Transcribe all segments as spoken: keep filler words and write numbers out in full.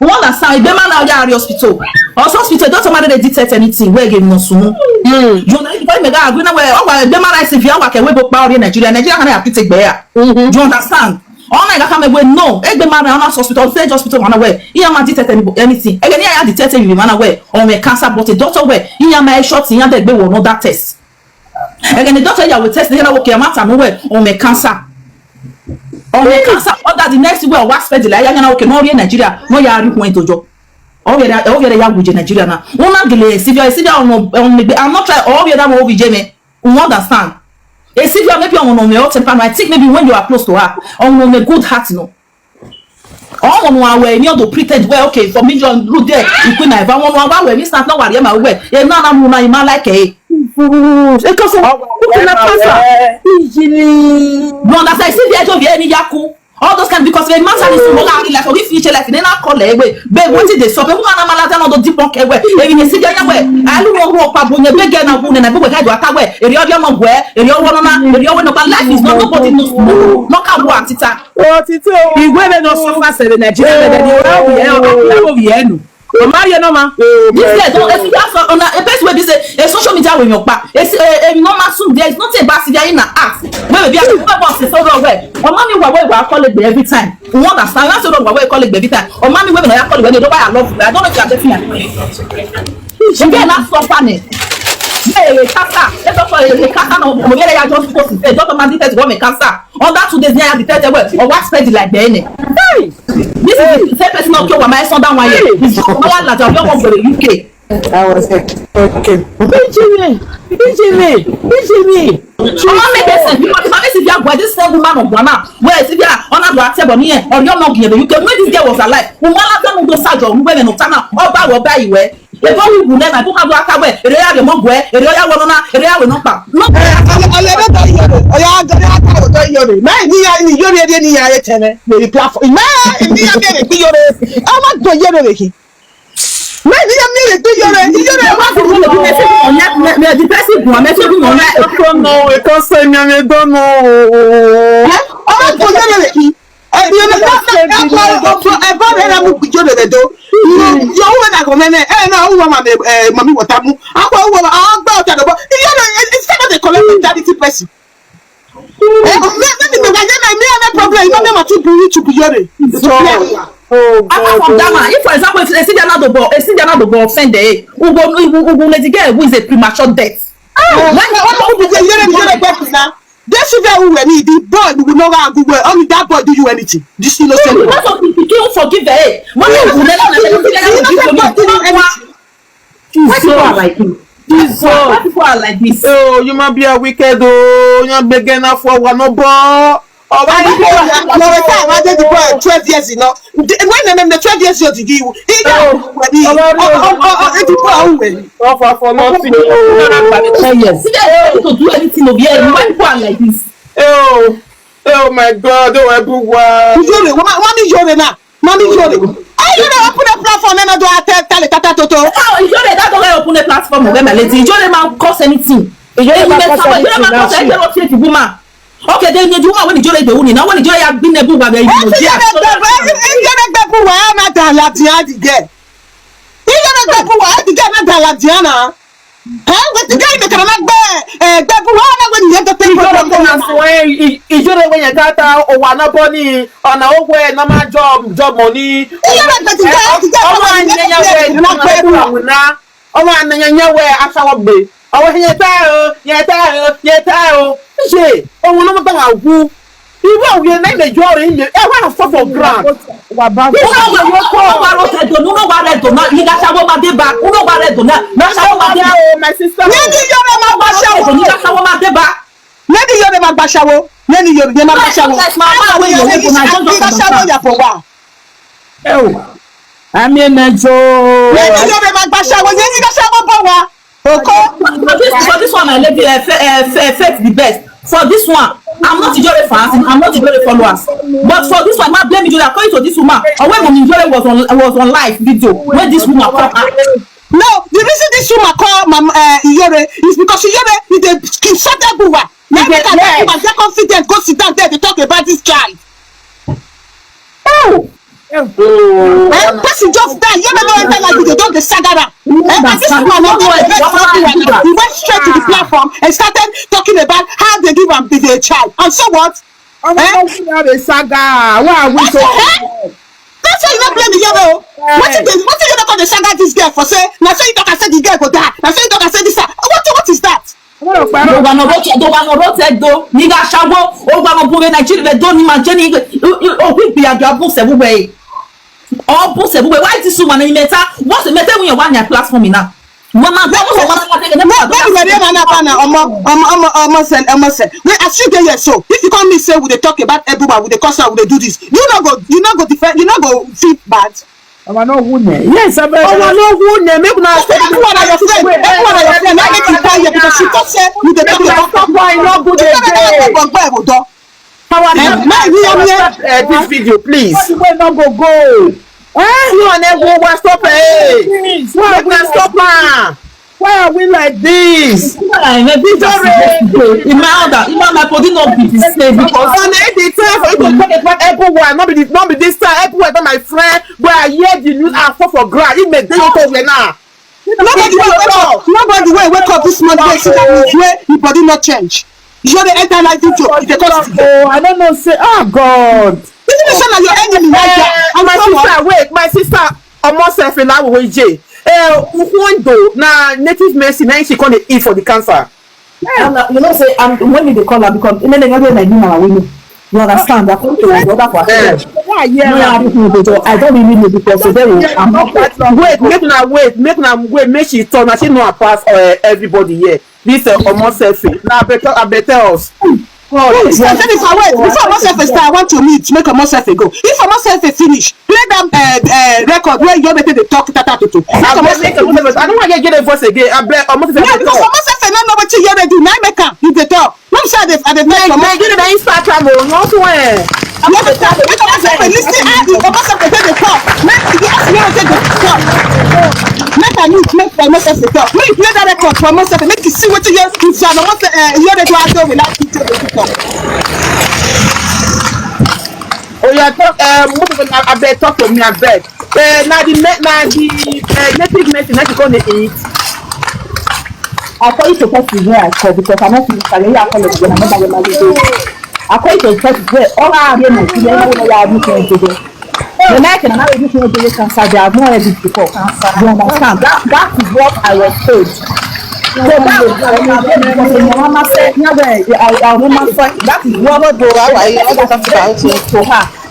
You understand? Egbe mara ya ari hospital. Also hospital, don't somebody dey detect anything. Where game no sunu. You know, if I mega agree na where, oh, egbe mara si via wa ke we bo pa ori Nigeria. Nigeria kana ya pite gbe ya. You understand? Ona ga kame we no. Egbe mara ona hospital, state hospital mana we. Iya ma detect any, anything. Again, iya ya detect you mana we. O me cancer, but a doctor we. Iya ma e short, iya de gbe wo no that test. Again, the doctor ya will test the na okay, matter no we. O me cancer. O me cancer. Or that the next thing we wa spread like ya na okay, no ori Nigeria. No ya ri point ojo. O we da, o we da ya guje Nigeria na. Una gele, si via, si via, no, no, I'm not try. O we da mo vije me. You understand? E si via maybe on no me o temper. I think maybe when you are close to her, on no me good heart, no. Ọmọ nu awẹ ni ọdọ pretend well, okay, for me John look there, ikú na ẹ̀fọ́ wọn nu awẹ mi snap náà wà rí ẹ̀ máa wẹ̀ ẹ̀ náà náà mu náà ìmá láìkẹ́ ẹ̀. Ẹ kọ́ sọ, ó ti na pásá. You understand? See the edge of your any yaku. All those kind, because the matter is more like, like, if you like, then I call it away. Babe, what did they so? People are not mad at all the deep one. If you see the other way, I don't know who pa bunye bege na bunye na bege do atawe. Eri odio mo gwe, eri owo no na, eri owo no, but life is not, nobody knows tomorrow. No can work it out. Òtítọ́ o. Ìwé rẹ̀ lọ sọ fásẹ̀ rẹ̀ Nàìjíríà rẹ̀ ni wọ́n wù ẹ́, ọ̀gá wù ẹ́ nù. Mama, you know, ma. This guy don't, if you have on a best way, this a social media when you're back. It's a, a normal soup. There is nothing about it in the act. Where we are, we want to say so wrong way. Or mommy, why we call it every time? You understand? That's what we call it every time. Or mommy, women, I call it when they don't buy, I love you. I don't know if you are getting it. Again, that's so funny. Hey, cancer. Let's talk about the cancer. No, we are just supposed to say, don't mind this one, cancer. On that two days, near the third way, or what spread it like the enemy. Hey, this is the same person not kill my son that one year. It's just my lad, I don't want to go to U K. That was it. Okay. Benjamin, Benjamin, Benjamin. Ọmọ mi bẹ sẹ, because if I see this boy, this same woman of Ghana, where is it? Ọ̀nà do àtẹ̀bọ̀ nìyẹn, or you're not here, you can, when this girl was alive, woman like that, no, Sajo, women of Tana, ọba, ọba, ìwé. Ebo wi wu ne na buka do aka we. Ere ya de mo gwe. Ere ya wo no na. Ere ya we no pa. No. Ọlẹ bẹ tọ iyọ rẹ, ọyọ agẹrẹ aka wò tọ iyọ rẹ. Mẹ ni ya ni iyọ rẹ de ni ya ye tẹmẹ lórí platform. Mẹ ni ya mi rẹ ti iyọ rẹ. Ọmọ gbọ iyọ rẹ kì. Mẹ ni ya mi rẹ ti iyọ rẹ. Iyọ rẹ wà fún mi. Me the person go me so bi mo na. Don't know, we can't say me, me don't know. Ọmọ gbọ iyọ rẹ kì. Ẹbí ọmọ ẹ̀bá rẹ̀ mú gbìjọ́ rẹ̀ dọ́. Yọ owó náà kò mẹ́mẹ́ ẹ̀ náà owó màmí màmí wọ̀tá mú. Akọ owó ọgbà ọ̀tá lọ́bọ̀. Ìyá náà ẹ̀ ẹ̀ sẹ́kọ̀ dey collect mentality person. Ẹ̀ mẹ́mẹ́ mi wà yẹn náà mi ẹ̀ problem ìmọ̀ mẹ́mọ̀ tún bu YouTube yọ rẹ̀. Apart from that one, if for example, if Esidia not the ball, Esidia not the ball offend eh, Ugo Ugo Ugo Lady Girl who is a premature death. Wọ́n ní wọ́n tó kú bí yẹ́rẹ́ bí yẹ́rẹ́ gbẹ́kùn náà. They should be who we need. The boy, we will not go well. Only that boy do you anything. This innocent boy. Because of the pikin forgive eh. When you go there, na the innocent boy do you anything. Why people are like this? Jesus. Why people are like this? Oh, you might be a wicked oh, you begin for one no ball. Oh, why you Loretta, I did the boy twelve years, you know. When the twelve years old, you give you. He got when he, oh, oh, oh, oh, the boy who went. Offer for nothing. Yes. See, they don't to do anything of here. Why people are like this? Oh, oh my God, oh everyone. Yore, mama, mami Yore na, mami Yore. Hey, you know, open a platform and do a tell tell tata toto. How Yore that don't open a platform of my lady? Yore man cause anything. Yore man cause anything. Yore man cause anything. Woman. Okay, then the woman when the Jore the uni. Now when the Jore have been a book where you know. Ẹ ti yára gbẹ̀bù ẹ ti yára gbẹ̀bù wà á máa dà láti á di gẹ̀. Ẹ yára gbẹ̀bù wà á di gẹ̀ máa dà láti á náà. Ẹ wọ́n ti gẹ̀ ẹ̀ mẹ̀kàrà máa gbẹ̀ ẹ̀ gbẹ̀bù wà á máa wẹ̀ nìyẹn tó tẹ́ Ìjọba tó máa sọ ẹ́ ìjọba wẹ̀ yẹn káta òwò àná bọ́ ní ọ̀nà owó ẹ̀ náà máa jọ jọ mọ̀ ní. Ẹ yára gbẹ̀bù wà á di gẹ̀ ọmọ àyẹ̀yẹ̀ wẹ̀ ní ọmọ àyẹ̀yẹ̀ wẹ̀ aṣáwọ̀ gbé. Ọwọ́ yẹn tá o, yẹn tá o, yẹn tá o. Ṣé òun ló mú tán àwù? Irú àwọn yẹn náà lè jọ rẹ̀ ilé. Ẹ wá fọ́ for ground. Wà bá Uno wa ro te do, uno wa re do na, ni ga sawo ma de ba, uno wa re do na, na sawo ma de ba. Oh, my sister. Neni Yore ma gba ṣawo. Ni ga sawo ma de ba. Neni Yore ma gba ṣawo. Neni Yore ma gba ṣawo. Yes, my man, we go na just just. Gba ṣawo ya for wa. Ẹ o, àmì ẹ̀ náà jọ. Neni Yore ma gba ṣawo. Neni ga ṣawo bọ̀ wá. Oko. For this, for this one, my lady, uh, fa- uh, fa- faith the best. For this one, I'm not Ijore fans, I'm not Ijore followers. But for this one, I blame Ijore according to this woman. Or when Mommy Ijore was on was on live video, when this woman called her. No, the reason this woman call Mam uh, Iyore is because Iyore is a skinshot everywhere. Now they can yes. Take my confidence, go sit down there, they talk about this child. Oh. Eh, person just die, you never enter like video, don dey saga am. Eh, and this woman no dey vex for you, and he went straight to the platform and started talking about how they give am the, the child. And so what? Ọmọ Eh? Ọmọ Ọmọ Ọmọ Saga, why are we so? Eh? That's why you no blame the yellow. Wetin dey, wetin you no come dey saga this girl for say? Na so you talk and say the girl go die. Na so you talk and say this. What, what is that? Dogano rote, dogano rote do, niga shawo, ogano bube Nigeria do ni manjeni, o bi ya ga buse bube. O buse bube, why this woman in meta? What's the matter when you want your platform now? Mama, go for mama, take the Maybe Maria Mana Pana, Omo, Omo, Omo, Omo, Sen, Omo, Sen. Wait, as you get here, so if you come me say we dey talk about Ebuba, we dey cuss am, we dey do this, you no go, you no go defend, you no go feel bad. Ọmọ náà wú nẹ. Yes, abeg. Ọmọ náà wú nẹ. Make una stop. Everyone na your friend. Everyone na your friend. Why make you come here? Because she talk say you dey talk about. Make una stop why no good dey dey. Ọgbẹ ẹ̀wò dán. Power Eh, now. Make we hear me. Stop, eh, this video, please. All the way no go go. Eh, you and Ebuba stop, eh. Please, why Make una we stop am. Why are we like this? Sorry. In my order, in my body not be the same because And then they tell for you to talk about Ebuba, not be the, not be this time. Ebuba, not my friend. But I hear the news and fall for ground. It may dey okay now. Nobody wey wake up, nobody wey wake up this morning wey see that news wey the body not change. You dey enter like this joke, you dey cause Oh, I don't know. Say, oh God. Even if na your enemy right there, Eh, and my someone sister, wait, my sister, Omo Sefe na we je. Eh, Ukwondo na native medicine, na she come dey eat for the cancer. And, uh, you know, say, and when they call her, because in the name of the name, we know. You understand? According to the other for Yeah. Yeah, yeah. No, I don't know, but I don't really know because today we- I'm not Wait, make una wait, make una wait, make she talk. Na she know her pass uh, everybody here. This uh, Omo Sefe. Now, I better, I better us. Please, Jennifer, wait. Before Omo Sefe start, I want to meet. Make Omo Sefe go. If Omo Sefe finish, play that uh, uh, record where you make the talk tata tutu. Make I Omo beg, make Sefe. I don't want to get a voice again. I beg, Omo Sefe Yeah, talk. Because Omo Sefe no know what you hear they do. Now make am. If they talk, no say they, they Make, make you the Instagram. Oh, no swear. Make Omo Sefe listen how the Omo Sefe take the talk. Make the ask me take the talk. Make I meet, make Omo Sefe talk. Make you play that record for Omo Sefe. Make you see what you hear. If you are Omo Sefe, uh, you hear the do I do without you take the talk. Oh, you are talk. Um, most of them, I beg talk to me. I beg. Uh, now the na the uh, native medicine that you gonna eat. I call you to person where I call because I not feel like I call it when I never get my day. I call you to person where all I hear my children know where I do things today. The night and I do things today cancer. They have not heard it before. You understand? That that is what I was told. So that was what I was told. Because my mama said, "No, where I, I mama said that is what I was told."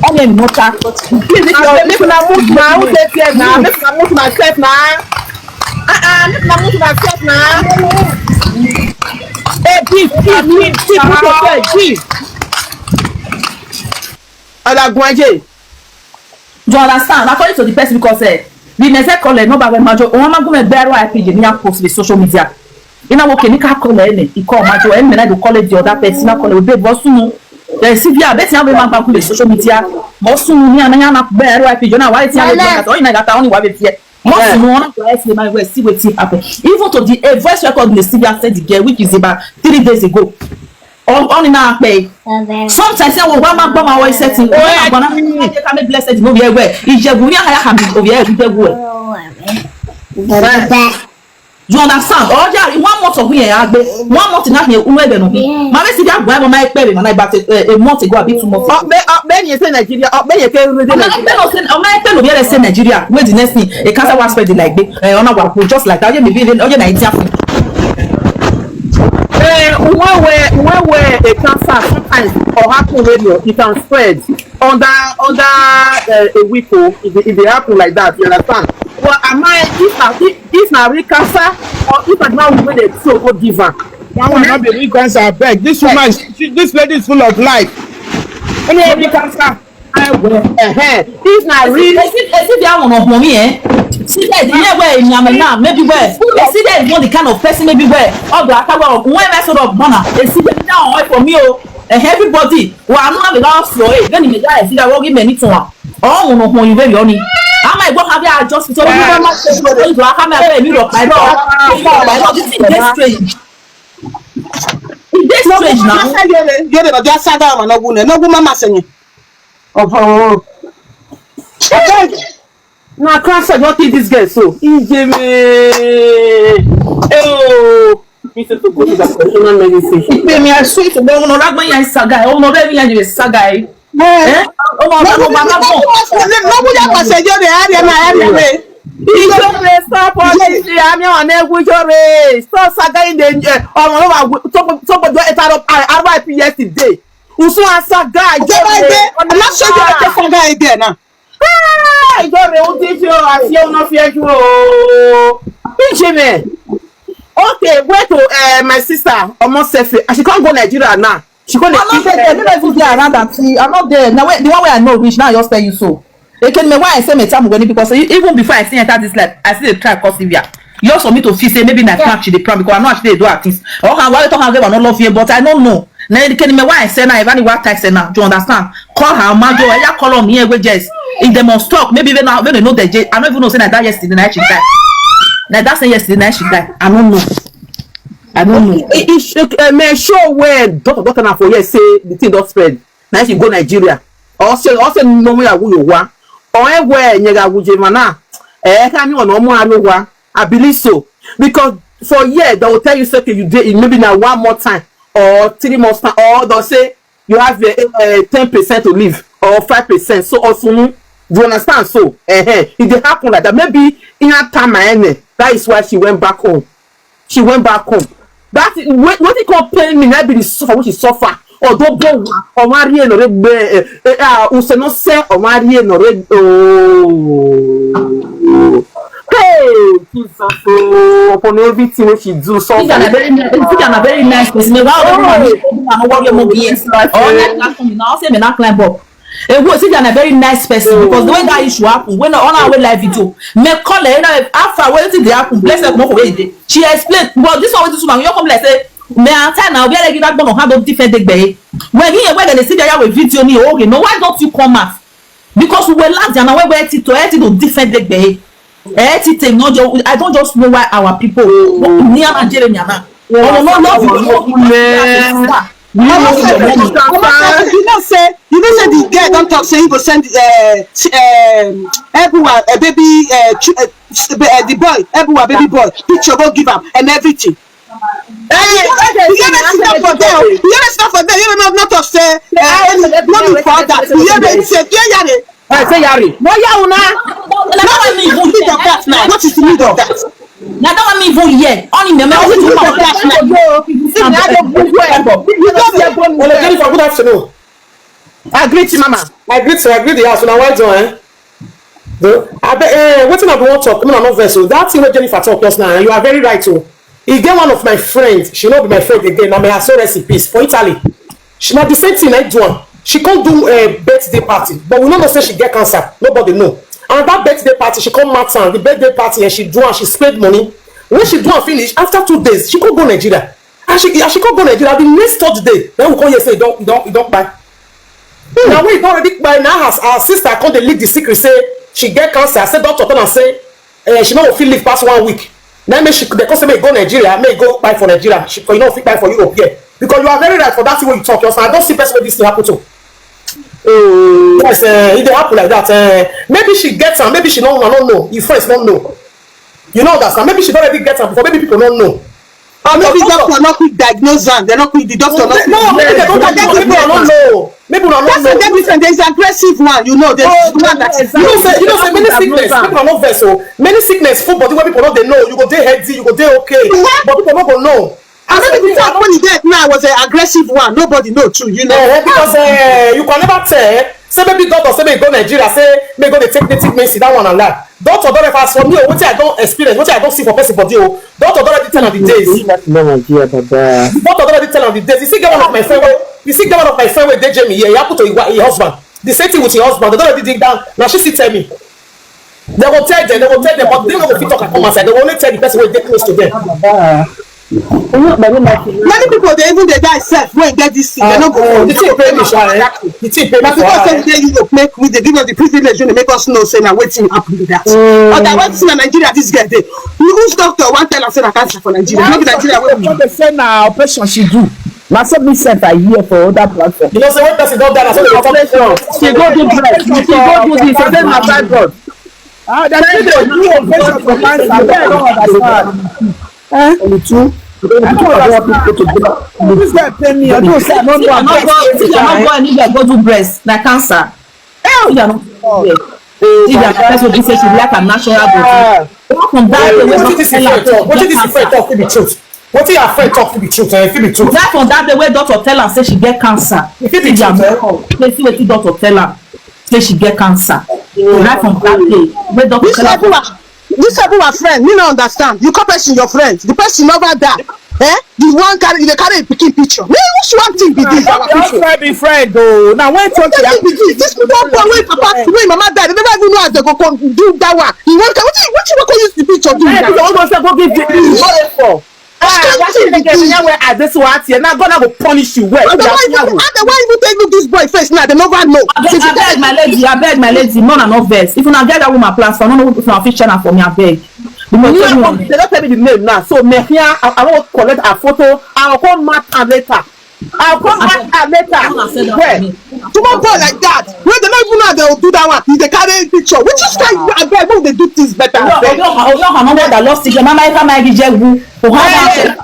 All the more. Please, if you make una move now, who dey there now? Make una move myself now. Ah ah, make una move myself now. Hey, give, give, give, give, give, give. Alagunje. You understand? According to the person, because eh, the message call eh, no bag majo. One man go me bear I P J me post the social media. You know what? Can you call eh? He call majo. Eh, me na go call it the other person. I call it babe. What's soon? Eh, Sylvia, bet you have a man back on the social media. What's soon? Me and I na bear I P J. Now why it's not like that? Oh, you know that only one here. Most no one go ask me my way, see wetin happen. Even to the a voice record the Sylvia send the girl, which is about three days ago. On on in our pay. Sometimes I will want my grandma always setting. Oh, I'm gonna make blessed no be aware. Is your gunya haya hami over here with the word. You understand? Oh yeah, one month of here, I be one month in here, who ever know me. My message that boy, my pay, my back a month ago, a bit two months. Oh, be, oh, be you say Nigeria, oh, be you say Nigeria. Oh, my pay, no, be say Nigeria. Wait the next thing, a cancer was spread like this. Eh, on our just like that, maybe even, oh yeah, Nigeria. Eh, when we, when we a cancer sometimes or happen radio, it can spread under, under uh, a week. Oh, if, if it happen like that, you understand? Well, am I, if na, if, if na real cancer or if na the one wey dey throw go give am? That one no be real cancer, abeg. This woman, is- she, this lady is full of life. Only real cancer. Uh-huh. If na real Esi esi bi awon omo mi eh. See that the year where in Yamana, maybe where. Esi that is not the kind of person, maybe where. Oh, the akawa of when I sort of mana. Esi that one for me oh. Eh, everybody. Wa anu na be ga so eh. Then me guy see that worry many to one. Oh, no, no, you very only. Am I go have a adjust to you? Am I go have a mirror? I know. I know this thing dey strange. It dey strange now. Yere na dia saga ma no gune. No gu mama senye. Opo. Abeg. Na cancer don kill this girl so. Ijeme. Oh. Me say to go to that traditional medicine. Baby, I swear to God, no, that man is sagai. Oh, no, baby, you is sagai. Eh? Oh, no, no, no, no, no. Ijeme, stop all this. I'm your name. Stop sagai in the, eh, oh, no, no, no, somebody don enter up R I P yesterday. Usu and sagai. I'm not sure you get sagai again now. Ah, Ijeme, who teach you? I see you not fear you. Oh. Ijeme. Okay, wait to, uh, my sister, Omo Sefe. And she can't go Nigeria now. She go I'm not there. Never even dey around and see. I'm not there. Now, wait, the one way I know reach now, I just tell you so. They can me why I say me time when, because e- even before I see enter this life, I see the try cause Sylvia. You also me to feel say maybe na prank she dey prank because I know she dey do her things. Oh, how why you talk how I no love you, but I don't know. Na can me why I say now, if anyone text her now, do you understand? Call her, man, do I call on here with Jess. If they must talk, maybe when I when they know that J- I don't even know say na that yesterday night she die. Na that same yesterday night she die. I don't know. I don't know. It, it, it, uh, may show where doctor doctor na for here say the thing don spread. Now she go Nigeria. Or say or say no me awu yo wa. Or e we nyega wuje mana. Eh, can you no mo aru wa? I believe so because for here they will tell you say, okay, you dey maybe na one more time or three months time, or they'll say you have a, a ten percent to live or five percent. So also, do you understand? So eh, eh, it dey happen like that. Maybe in her time, eh, that is why she went back home. She went back home. That is- wait, what it come pain me? That be the suffer which she suffer. Although go or marry no re be eh eh ah use no say or marry no re oh. Hey, Jesus, oh, upon everything which she do, so Sylvia na very nice. Sylvia na very nice person. Why would woman no worry more yes? Or like that for me now, say me not climb up. Eh, well, Sylvia na very nice person because the way that issue happen, when on our live video, me call her, you know, after wetin dey happen, bless her, no for where e dey. She explain, but this one wey this woman, you come like say, me and time now, where they give that one hand don defend the gbege. When he when they see the with video ni okay, no, why don't you come out? Because we were last year, now we were to to defend the gbege. Eh, Tite, no, jo- I don't just know why our people near Nigeria now. Oh, no, no, no, no, no, no. You know say you know say the girl don talk say he go send uh, um, everyone a baby uh, ch- uh, s- uh, the boy everyone baby boy picture go give am and everything. Eh, you hear that sit down for there? You hear that sit down for there? You hear not not talk say uh, no be for that. You hear that say yeah yeah. I say yari. No ya una. Na that one me even Need of that now. What is the need of that? Na that one me even here. Only me me What is the need of that now? You don't hear bone. Hello, Jennifer. Good afternoon. I greet you, mama. I greet you. I greet the house. Una well done, eh? The, I be, eh, wetin I be wan talk? Una no vex o. That thing wey Jennifer talk just now, you are very right o. E get one of my friends. She no be my friend again. Na me her soul rest in peace for Italy. She na the same thing I do am. She come do a birthday party, but we no know say she get cancer. Nobody know. And that birthday party, she come mount am. The birthday party, and she do am. She spend money. When she do am finish, after two days, she come go Nigeria. And she, as she come go Nigeria, the next third day, then we come hear say e don, e don, e don kpai. Now we don already kpai. Now her, her sister come dey leak the secret say she get cancer. Say doctor tell am say eh, she no go fit live pass one week. Now make she dey come say make e go Nigeria, make e go kpai for Nigeria. She, you no fit kpai for Europe here because you are very right for that thing wey you talk. Your son, I don see person wey this thing happen to. Oh, yes, eh, e dey happen like that. Eh, maybe she get am, maybe she no, I no know. Your friends no know. You no understand? Maybe she don already get am before. Maybe people no know. Or maybe But doctor no quick diagnose am. They no quick the doctor no quick. No, maybe they don't But know. Maybe I don't know. Maybe I don't That's a know. Different. There is aggressive one. You know, there's Oh, one that yes, You know say you know say many sickness. People are not vex o. Many sickness full body wey people no dey know. You go dey healthy, you go dey okay. But people no go know. And maybe the fact when he get now was an aggressive one. Nobody know too. You know. Eh, because eh, you can never tell. Say maybe doctor say make e go Nigeria. Say make e go dey take native medicine. That one na lie. Doctor don refer for me o. Wetin I don experience, wetin I don see for person body o. Doctor don already tell am the days. Not Nigeria, baba. Doctor don already tell am the days. You see, get one of my friend wey, you see, get one of my friend wey dey Germany here. He happen to his, wi- his husband. The same thing with his husband. They don already dig down. Now she still tell me. They go tell them, they go tell them, but they no go fit talk and come outside. They go only tell the person wey dey close to them. Many people dey even dey die sef wey get this thing, they no go. The thing pay me, sha, eh? The thing pay me Na for because her, say eh? We dey Europe, make we dey give us the privilege wey dey make us know say na wetin happen be that. Otherwise, see na Nigeria this girl dey. Who's doctor wan tell am say na cancer for Nigeria? No be Nigeria wey we. Doctor dey say na operation she do. Na so me sef I hear for other platform. You know say when person don die, na so they dey talk. Operation. She go do breast. She go do this. Say na fibroid. Ah, dem still dey do operation for cancer. I don't understand. Eh? Only two. I don't understand. This guy pay me. I don't say I don't know. If you no go, if you no go anywhere, go do breast. Na cancer. Hell, you are not. If you are person wey say she like her natural body. From that day wey doctor tell her say she get cancer. Wetin this friend talk fit be truth? Wetin your friend talk fit be truth? Eh, fit be truth. Right from that day wey doctor tell am say she get cancer. E fit be true. Say see wetin doctor tell am say she get cancer. Right from that day wey doctor tell am. This everyone friend, me no understand. You call person your friend. The person never die. Eh? The one carry, you dey carry a pikin picture. Me, which one thing be this? Our picture. Friend be friend o. Now when talk be this. This one boy wey papa, wey mama die, they never even know as they go come do that one. He wan carry, wetin, wetin wan come use the picture do? Hey, that one go say go give the for. Ah, what you dey get me where I dey so at here? Now God go punish you. Where? Otherwise, otherwise, even take look this boy face now, they never know. Abeg, my lady, abeg, my lady, no, na no vex. If una get that woman platform, no, no, if una fit share am for me, abeg. Because they don't tell me the name now. So me here, I, I wan collect a photo. I will come mark am later. I will come mark am later. Where? Small boy like that. Wey dem no even know how they will do that one. He dey carry picture. Which is kind, abeg, make they do things better. Abeg. Oyo ha, oyo ha, no wonder lost again. Mama, if I'm like Ijebu, Ohana.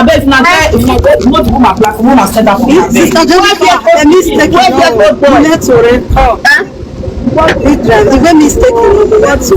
Abeg, if na get, if na get, no do my platform, no na send that for me, abeg. Sister Jennifer, a mistake. Where get old boy? Network. What is that? The way mistake, you want to.